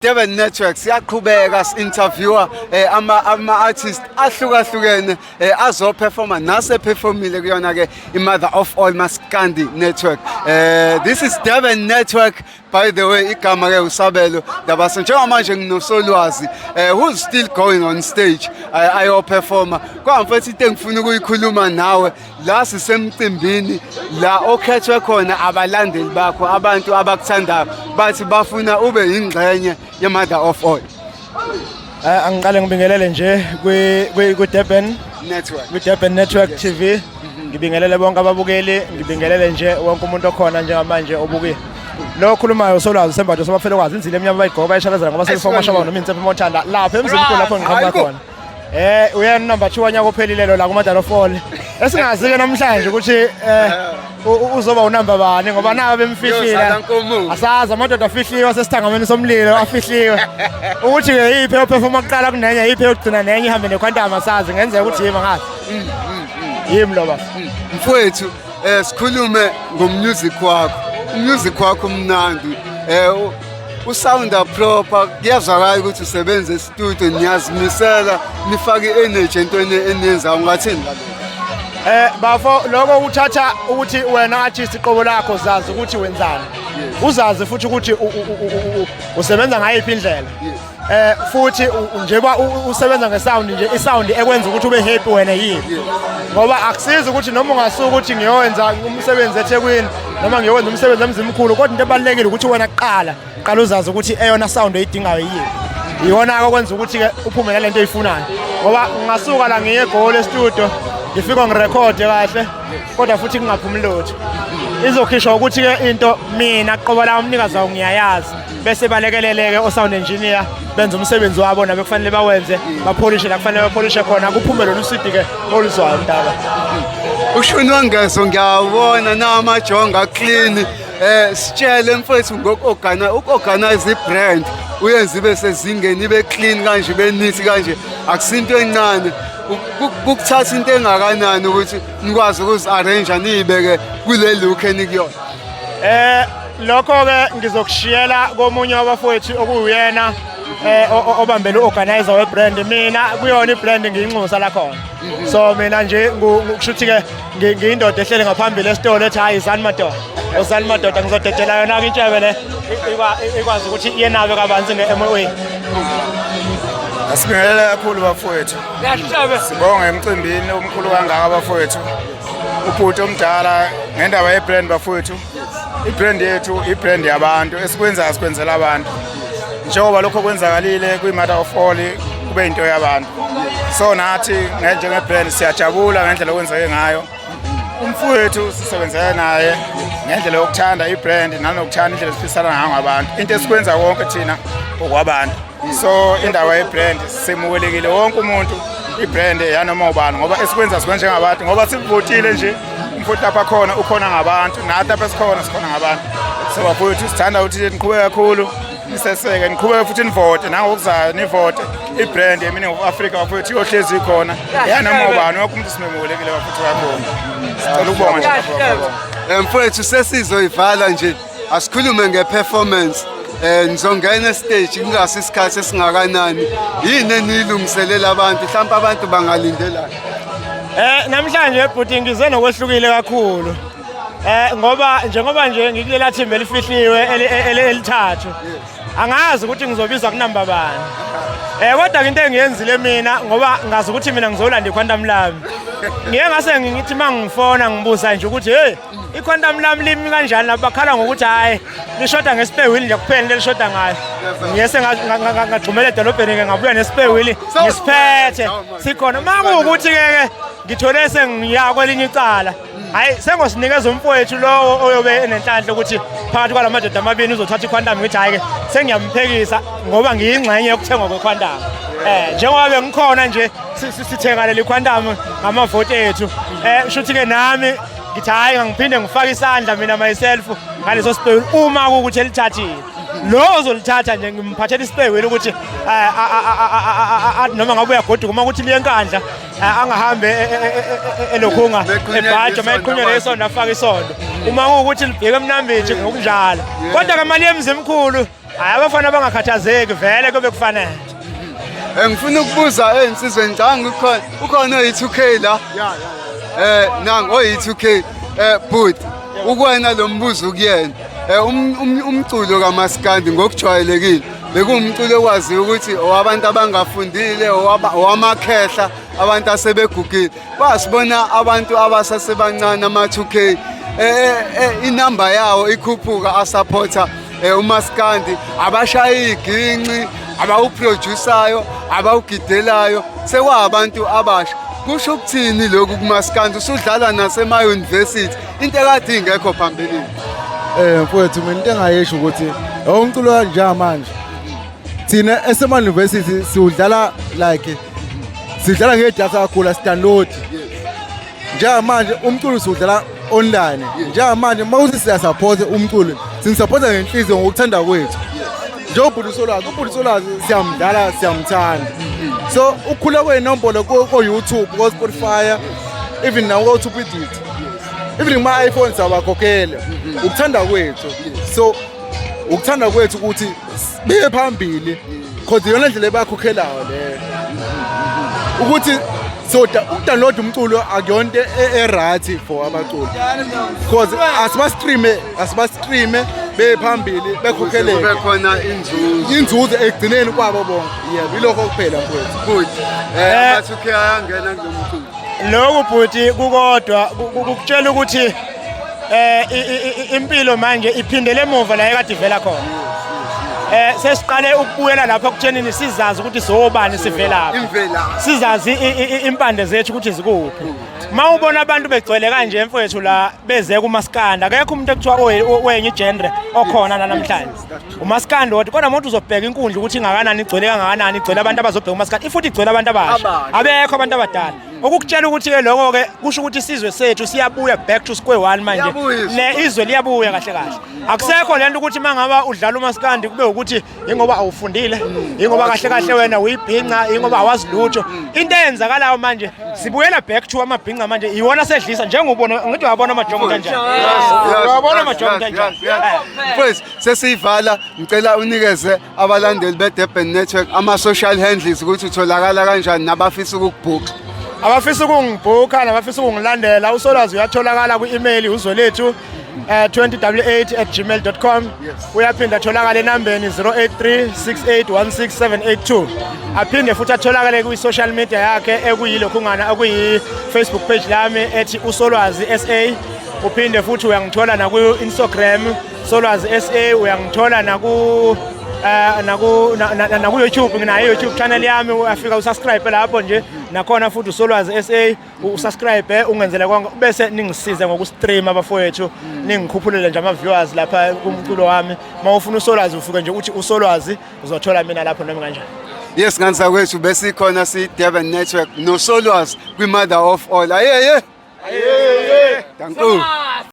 Durban Network siyaqhubeka si-interviewa ama artists ahlukahlukene azoperforma naseperformile kuyona ke i-Mother of All Maskandi Network. This is Durban Network, by the way, igama ke uSabelo Dabasa. Njengamanje nginoSolwazi who's still going on stage ayoperforma. Kwamfethu, into engifuna ukuyikhuluma nawe la, sisemcimbini la okhethwe khona abalandeli bakho, abantu abakuthandayo, bathi bafuna ube yingxenye ye-Mother of All. Angiqale ngibingelele nje kwi Durban Network. Kwi Durban Network TV. Ngibingelele bonke ababukeli, ngibingelele nje wonke umuntu okhona njengamanje obukile. Lo okhulumayo uSolwazi Sembatho sobafelokwazi, inzilo emnyama bayigqoka bayishalazela ngoba selifoma shaba noma insephe mothanda lapha emzimkhulu lapho ngiqhamuka Hayibo. khona. Uyena number 2 wanyaka ophelile lo la kuma-Mother of All. Esingazi ke namhlanje ukuthi uzoba unumber bani ngoba nabo bemfihlile. Uyozala nkomo. Asazi, amadoda afihliwe asesithangameni somlilo afihliwe. Ukuthi ke yiphi eyoperforma kuqala kunenye, yiphi eyogcina nenye ihambe nequantum, asazi, ngenzeka ukuthi yimi, angazi. Yimi lo baba. Mfowethu, sikhulume ngomusic wakho. Umusic wakho umnandi. Usounda proper, kuyazwakala ukuthi usebenza e-studio, niyazimisela, nifake i-energy entweni eniyenzayo. Ungathini ngalokho? Bafo, lokho kuthatha ukuthi wena artist iqobo lakho zazi ukuthi wenzani. Uzazi futhi ukuthi usebenza ngayiphi indlela. Futhi njengoba usebenza ngesound nje, isound ekwenza ukuthi ube happy wena yini? Ngoba akusizi ukuthi noma ungasuka ukuthi ngiyowenza umsebenzi eThekwini noma ngiyowenza umsebenzi eMzimkhulu, kodwa into ebalulekile ukuthi wena kuqala qala uzazi ukuthi eyona sound oyidingayo yini. Iyona okwenza ukuthi ke uphume nalento oyifunayo. Ngoba ngingasuka la ngiye eGoli e-studio, ngifike ngirekhode kahle kodwa futhi kungaphumi lutho. Izokhishwa ukuthi ke into mina qobo la umnikazi wawo ngiyayazi, bese balekeleleke o-sound engineer benze umsebenzi wabo nabo kufanele bawenze, bapholishe la kufanele bapholishe khona, kuphume lolu sidi ke oluzwayo mntaka. Ushuni wangezo ngiyawubona namajonga clean. Sitshele mfethu ngokuorganize, uku-organize i-brand, uyenze ibe sezingeni, ibe clean kanje, ibe neat kanje, akusinto encane. Kukuthatha into engakanani ukuthi nikwazi ukuzi-arrange niyibeke kule look enikuyona? Lokho ke ngizokushiyela komunye wabafowethu okuyena obambele uorganizer webrand. Mina kuyona ibrand ngiyinxusa la khona. So mina nje kusho ukuthi ke ngiyindoda ehlele ngaphambili esitolo ethi, "Hayi, izani madoda, ozani madoda." Ngizodedela yona ke intshebe le ikwazi ukuthi iyenabe kabanzi nge-MOA. Asibingelele kakhulu bafowethu. Sibonge emcimbini omkhulu kangaka bafowethu. Ubhuti omdala ngendaba yebrand bafowethu. Ibrand yethu ibrand yabantu, esikwenzayo sikwenzela abantu. Njengoba lokho kwenzakalile kwi-Mother of All kube into yabantu. So nathi njengebrand siyajabula ngendlela okwenzeke ngayo. Umfowethu sisebenzela naye ngendlela yokuthanda ibrand nanokuthanda indlela esiphisana ngayo ngabantu. Into esikwenza konke thina okwabantu. So indaba yebrand simukelekile wonke umuntu, ibrand yanoma ubani, ngoba esikwenza sikwenza njengabantu, ngoba sivotile nje umfowethu lapha khona ukhona ngabantu, nathi lapha esikhona sikhona ngabantu. So bafowethu, sithanda ukuthi niqhubeke kakhulu niseseke, niqhubeke futhi nivote nangokuzayo, nivote ibrand ye-Meaning of Africa bafowethu, iyohlezi ikhona yanoma ubani, wonke umuntu simemukelekile bafowethu kakhulu. Sicela ukubonga nje bafowethu. Mfowethu, sesizoyivala nje, asikhulume ngeperformance. Nizongena stage kungasi isikhathi esingakanani? Yini eniyilungiselela abantu, mhlawumbe abantu bangalindelani? Namhlanje bhuti ngize nokwehlukile kakhulu. Ngoba njengoba nje ngikulela thimba elifihliwe elithathu. Angazi ukuthi ngizobizwa kunamba bani. Kodwa ke into engiyenzile mina, ngoba ngazi ukuthi mina ngizolanda iquantum lami. Ngiye ngase ngithi mangifona ngibuza nje ukuthi, "Hey, iquantum lami limi kanjani?" Lapho bakhala ngokuthi hayi, lishoda nge-spare wheel nje kuphela lelishoda ngayo. Ngiyese ngagxumela edolobheni ke, ngabuya nge-spare wheel, ngisiphethe sikhona. Makuwukuthi ke ke ngithole sengiya kwelinye icala, hayi, sengosinikeza umfowethu lowo oyobe enenhlanhla ukuthi phakathi kwalamadoda amabini uzothatha iquantum. Ngithi hayi ke, sengiyamphekisa ngoba ngiyingxenye yokuthengwa kwequantum. Njengoba bengikhona nje sithenga leli quantum ngamavoti ethu, shuthi ke nami ngithi hayi, ngiphinde ngifake isandla mina myself ngaleso spare wheel. Uma kuwukuthi elithathile lo ozolithatha nje, ngimphathela ispare wheel ukuthi noma ngabe uyagoduka, uma kuthi liye eNkandla, angahambe elokhunga ebhajo, mayeqhunyelwe isondo afake isondo. Uma kuwukuthi libheke eMnambithi, ngokunjalo. Kodwa ke mali yemzimkhulu. Hayi, abafana bangakhathazeki, vele kube kufanele. Ngifuna ukubuza ey'nsizweni, ngicabanga ukhona ukhona oyi-2K la. Nangu oyi-2K. But ukwena lo mbuzo kuyena. Umculo kaMaskandi ngokujwayelekile bekuwumculo okwaziyo ukuthi owabantu abangafundile, owamakhehla, abantu asebegugile. Basibona abantu abasasebancane, ama-2K, inamba yawo ikhuphuka, asupporta umaskandi, abashaya iginci, abawuproducayo, abawugidelayo, sekwabantu abasha. Kusho ukuthini lokhu kumaskandi usudlala nasema-university, into ekade ingekho phambilini? Mfowethu, mina into engayisho ukuthi umculo njengamanje thina esema university siwudlala, like sidlala ngedatha kakhulu, asidownload. Njengamanje umculo siwudlala online. Njengamanje mawuthi siyasupport umculo, sinisupporta ngenhliziyo, ngokuthanda kwethu. Njengobhuti Solwazi, ubhuti Solwazi siyamdlala, siyamthanda. So ukukhula kwey'nombolo ko-YouTube, ko-Spotify, even nawo-YouTube edit, even kuma-iPhone, siyabakhokhela, ukuthanda kwethu. So ukuthanda kwethu ukuthi beye phambili, cause iyona ndlela ebakhokhelayo leyo. Ukuthi so ukudownload umculo akuyonto e-right for abaculi, because asiba-streame beye phambili, kube bekhokheleke khona inzuzo. Inzuzo ekugcineni kwabo bonke. Yebo, ilokho kuphela, mfowethu. Good. Ama-2K ayangena kulo mculo. Lokhu bhuti kukodwa kukutshela ukuthi impilo manje iphindele emuva la ekade ivela khona. Sesiqale ukubuyela lapha kuthenini sizazi ukuthi sobani, sivelaphi. Imvela. Sizazi impande zethu ukuthi zikuphi. Ma ubona abantu begcwele kanje, mfowethu, la beze kumaskandi, akekho umuntu ekuthiwa owenye igenre okhona la namhlanje, umaskandi wodwa. Kodwa umuntu uzobheka inkundla ukuthi ingakanani, igcwele kangakanani, igcwele abantu abazobheka umaskandi, futhi igcwele abantu abasha. Abasha. Abekho abantu abadala. Okukutshela ukuthi-ke lokho-ke kusho ukuthi isizwe sethu siyabuya back to square one manje. Liyabuya izwe. Le izwe liyabuya kahle kahle. Akusekho lento ukuthi uma ngaba udlala umaskandi kube ukuthi ingoba awufundile, ingoba kahle kahle wena uyibhinca, ingoba awazi lutho. Into eyenzakalayo manje, sibuyela back to amabhinca manje, iwona sedlisa. Njengobona ngithi uyabona amajongo kanjani, uyabona amajongo kanjani. Mfowethu, sesiyivala, ngicela unikeze abalandeli be-Durban Network ama-social handles ukuthi utholakala kanjani nabafisa ukukubhukha. Abafisa ukungibhukha nabafisa ukungilandela, uSolwazi uyatholakala kwi-email uzwelethu 20w8@gmail.com. Uyaphinda atholakale enambeni 083 6816782. Aphinde futhi atholakale kwi-social media yakhe ekuyilokhungana, okuyi-Facebook page lami ethi uSolwazi SA. Uphinde futhi uyangithola naku-Instagram, Solwazi SA. Uyangithola naku YouTube, nginayo i-YouTube channel yami. Uyafika usubscribe lapho nje nakhona futhi, uSolwazi SA, usubscribe, ungenzele konke, bese ningisize ngokustream, abafowethu, ningikhuphulele nje ama-viewers lapha kumculo wami. Uma ufuna uSolwazi, ufike nje uthi uSolwazi, uzothola mina lapho noma kanjani. Yes, ngane zakwethu, besikhona siyi-Durban Network noSolwazi kwi-Mother of All. Ayeye, ayeye, danko.